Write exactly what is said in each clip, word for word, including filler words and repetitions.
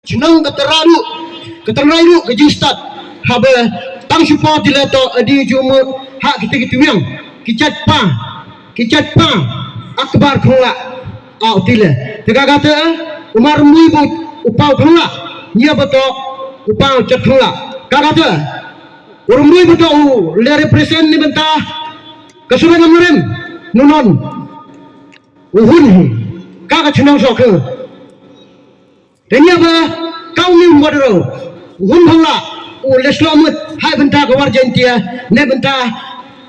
Chnong ka tyrrai ruh, ka tyrrai ruh ka jingstad. Haba tang shu por tylli to adi ju mut ha kita ki twiang, ki jait pa, ki jait pa Akbar Khongla. Au tylli. Te ka kata u Marymbui bad u Paw Khongla, nia ba to u Paw Jat Khongla. Ka kata u Rymbui ba to u le represent na bynta ka Sohra Namrem, Nunon, u hun hi ka ka chnong Sohkhein. Te nia ba ka u Nim Wadro, u hun Khongla, u le shlok mut ha bynta ka War Jaintia, na bynta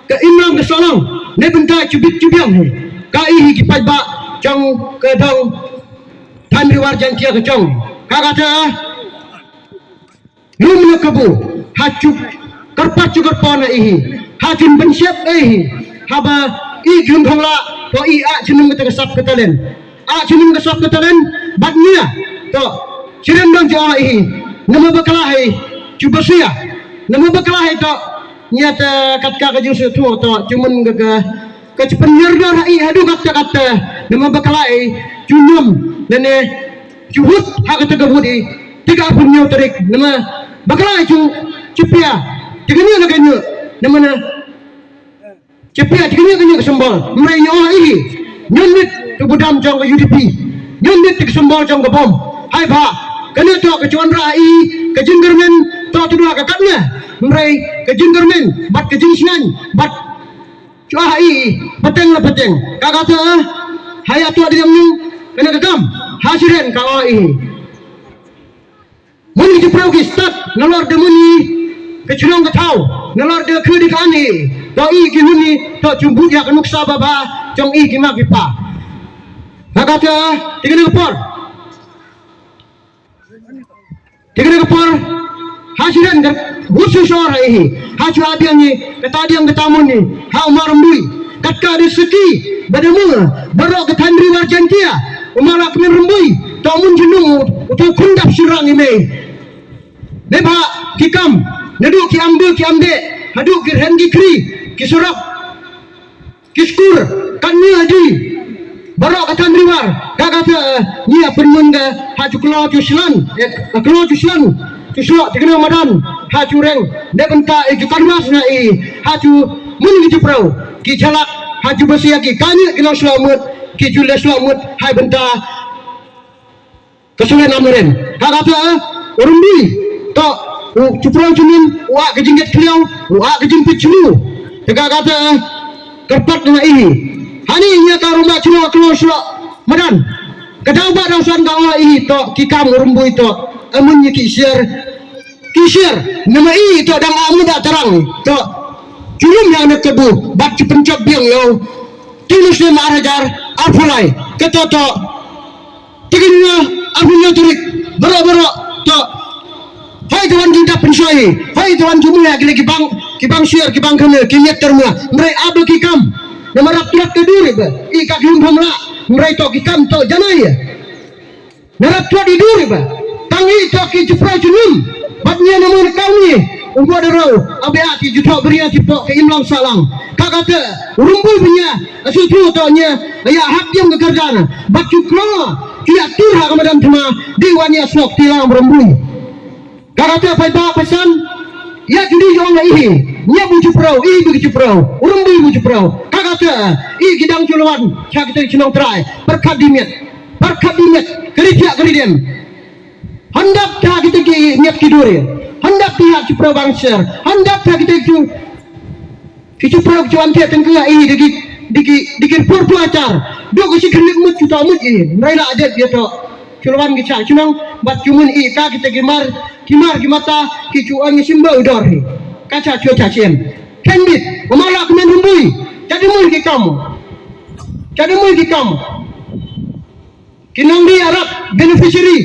ka imlang ka sahlang, na bynta chubit chubiang hi. Ka i hi ki paidbah jong ka dong Than Ri War Jaintia ka jong. Ka kata lum na kabu ha chu kyrpad chu kyrpon na i hi, ha chun ban shep i hi. Haba i jun Khongla to i a chnum kata ka sap ka talen, a chnum ka sap ka talen. Bad nia to chiren dong jong i hi. Nama bakla hai chu basia, nama bakla hai to nia ta katka ka jingsu thu to chu mun ka ka ka chpynyer dor ha i haduh katta katta. Nama bakla i chu nyum nane chu hut ha kata ka but i. Tiga pun nyu tarik nama bakla i chu chipia tiga nyu na ka nyu. Nama na chipia tiga nyu ka nyu ka symbol. Mrei nyu i hi nyum nit ka budam jong ka U D P, nyum nit ka symbol jong ka bom. Hai ba kane to ka chuan ra i ka jingkyrmen to tu ka katne. Mrei ka jingkyrmen bad ka jingsngan bad Chwa i pateng la pateng. Ka kata haya to diam ni kana ka kam ha siren ka o i. Mun ki jipro ki start nalor de mun i ka chnong ka thaw, nalor de khudi ka ani. To i ki mun i to chumbu ya ka nuksa baba jong i ki ma ki pa. Ka kata tikana ka por. Tikna ka por ha siren ka husu sor ha i hi ha chwa diang i kata diang kata mun i ha u Marymbui. Katka de seki ba de mu barok ka Than Ri War Jaintia u Malak Kmen Rymbui. To mun jinung u to khun dap sirang i mei. Deba ki kam nadu ki amdu ki amde hadu ki rhen ki kri ki surok. Ki skur kan ni adi barok ka Than Ri War ka kata ni a pynmun ka ha chuklo chuslan. Klo chuslan chuslo tikna madan ha chureng. Debenta i chukan mas na i ha chu mun ki chuprau ki chalak ha chu basia ki kani ki long slamut ki chu le slamut hai benta. Ka sule nam ren ha kata u Rymbui to u chuprau chunim u a ka jingget kliau u a ka jingpit chulu. Te ka kata kyrpat na i hi hani nya ka rumba chulu klo shlo madan ka dau ba dau san ka wa i to ki kam u Rymbui to amun nya ki share ki share nama i to dang amu da tarang to chulum yang na kabu bat ki penchop biang yo. Ti muslim ar hajar ar pulai kata to Tiga nyo, aku nyo turik, bero bero, to. Hoi tuan kita pensoi, hoi tuan jumlah kile kibang, kibang share, kibang kene, kinyet terma. Mrai abe kikam, nama rap tuat ke duri be, i kaki umpam la, mrai to kikam to janai. Narap tuat di duri be, tangi to ki jupra junum, bat nya nama kami, umbo derau, abe ati jutok beria tipok ke imlang salang. Kakate, rumbu benya, asu tu to nya, aya hak diam ke kerjana, bat jukro, Ki atur ha ka madan thma di wan ïa sngok tilang brembui. Ka kata paidbah pasan ïa judi jong nga ihi ïa bu juprau i bu juprau urembui bu juprau. Ka kata i ki dang ju lwan cha kita ki chnong trai. Perkat di miet perkat di miet kri thiah kri dem. Handap ta kita ki miet ki duri handap ti ha juprau bangser handap ta kita ki Ki chuprok chuan te tengkla i diki diki diki pur pur achar. Duk si klik mut chuta mut i. Mrai la adet ya to. Chulwan ki cha chunang bat chumun i ka kita ki mar ki mar ki mata ki chuan ni simba udor hi. Ka cha chua cha chem. Kendit umar la kmen rumbui. Jadi mun ki kam. Jadi mun ki kam. Ki nongdie arap beneficiary.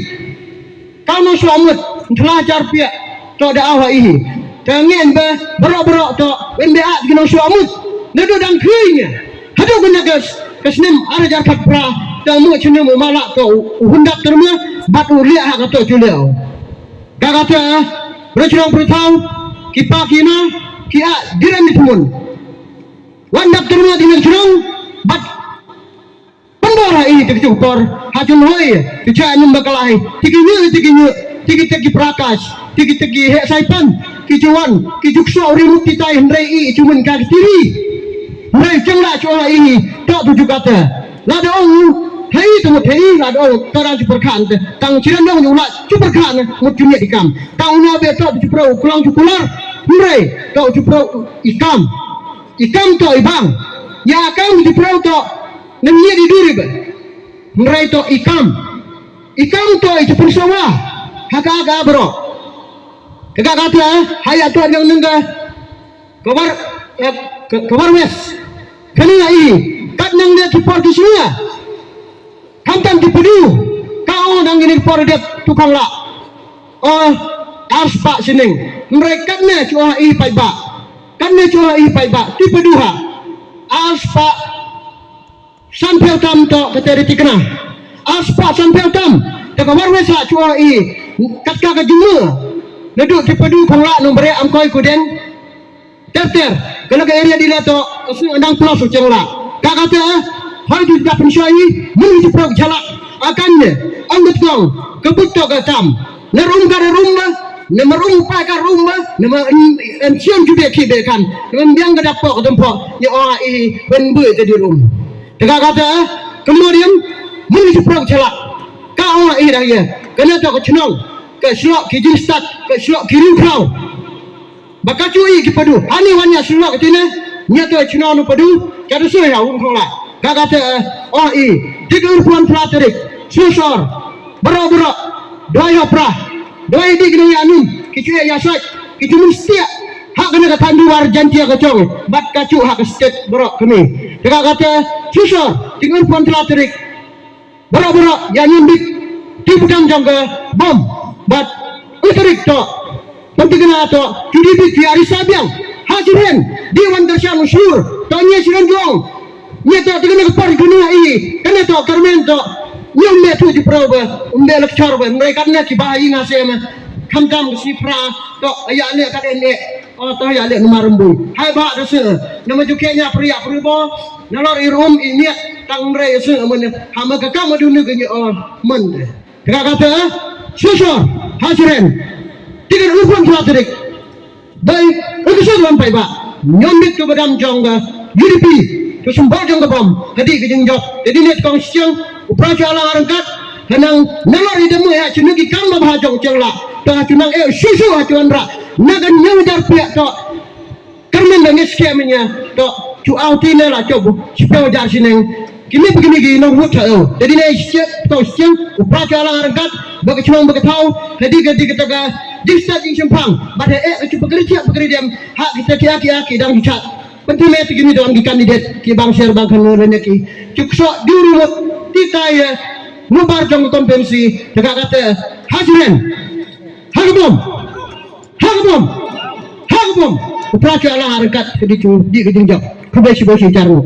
Ka nong shuwa mut nthla jar pia to da awa ihi. Te ngen ba barok barok to wen be at ki nong shuwa mut. Na do dang khuinya hadu kena ka ka snem ara jar khat pra. Te mu chune mu mala to u hundap terma bat u lia ha ka to chuleo. Ka ka te rachurang pruthaw ki pa ki ma ki a direm ni thumun. Wan dap terma di nong churang bat Pynba Ara i te ki jukpor ha jun hoi, ki cha nyum bakalai, te ki nyu, te ki nyu, te ki te ki prakash, te ki te ki he saipan, ki juan, ki jukso ri mukti tai hynrei i jumun ka ki tiri. Hynrei jeng la cho ha i to tu jukata. La da ong hai tu mut hai la da ong tarang chu perkhan te tang chiran dong yu la chu perkhan mut chu miat i kam. Tang no be to chu pro kulang chu kular. Hynrei to chu pro i kam. I kam to i bang. Ya kam chu pro to nem miat i duri be. Hynrei to i kam. I kam to i chu pun sawa. Haka ga bro. Ka ga ta hai ya to nang nang ga. Kabar eh, ka- kabar wes. Kani ya i kat nang ne ki por ki singa. Khamtam ki pedu. Ka o nang ini por dep tukang la. O arspa sining. Hynrei kat ne chu ha i pai ba. Kat ne chu ha i pai ba. Ki pedu ha. Arspa san phew tam to ka teri tikna. Arspa san phew tam. Te kabar wes ha chu ha i. Kat ka ka jumu. Nadu ki pedu kong la nombor am koi kudeng. Ter ter, ka la ka area di la to, ka sung andang plus u cheng la. Ka ka te, hoi di da pun shoi, mun di pro jala, akan ne, ang bet kong, ka but to ka tam. Na rum ka da rum ba, na ma rum pa ka rum ba, na ma en siam ju be ki be kan, na ma biang ka da po ka dum po, ni o i, ben bu te di rum. Te ka ka te, ka moriam, mun di pro jala, ka o i da ye, ka na to ka chnong, ka shlok ki jingstat, ka shlok ki ru krau. Ba ka chu i ki padu. Ani wan ya sulok tine. Nya to chino nu padu. Ka tu sui ha un khong la. Ka ka te oh i. Tik ur puan pla terik. Susor. Bro bro. Doi ha pra. Doi dik nang ya num. Ki chu ya sat. Ki chu mustia. Ha kana ka tandu war jantia ka chong. Bat ka chu ha ka state bro kami. Ka ka te susor. Tik ur puan pla terik. Bro bro ya nyin bit. Ti budam jong ka bom. Bat u tarik to. Pyntikna to. Ti di bit ti ari sabiang. Ha jiren. Di wan darshan ushur. To nye jiren jong. Nye to tikna ka par dunia i. Kane to karmen to. Nye umbe tu ji pro ba. Umbe lecture ba. Mereka ne ki ba i ngase ma. Kam kam si pra. To ya ne ka ne. O to ya le numar mbu. Hai ba da se. Nama ju ke nya pri ya pri bo. Nalor i rum i miat tang re se amun. Hama ka kam adu ne ke o man. Ka ka te. Susor. Hasiren. Tiga ufon sa terik. Dai. Uku sa wan pai ba. Nyom bit tu badam jong ga. U D P. Tu sumba jong ga bom. Hadi ke jingjop. Jadi ne kong siang. Upra cha la arangkat. Hanang nalor i demu ya chinu ki kam ba jong chang la. Ta chunang e susu ha chuan ra. Nagan nyam jar pia to. Karmen da ngi scam nya to chu au ti ne la chobu. Chipeo jar sineng. Kini begini gi no mut tha o. Jadi ne siap to siang. Upra cha la arangkat. Bagi chunang bagi tau. Hadi hadi kita ga. Dista jing sempang. Bada e chu begeri siap begeri diam. Ha kita kia kia ki dang chat. Penting me ti kini don ki kandidat ki bang ser bang kan ngor ne ki. Chukso di rumut ti kaya nubar jong kompensi. Tega kata hasiren. Hakbom. Hakbom. Hakbom. Upra ke ala harkat ke di chu di ke jingjak. Kube si bosi charno.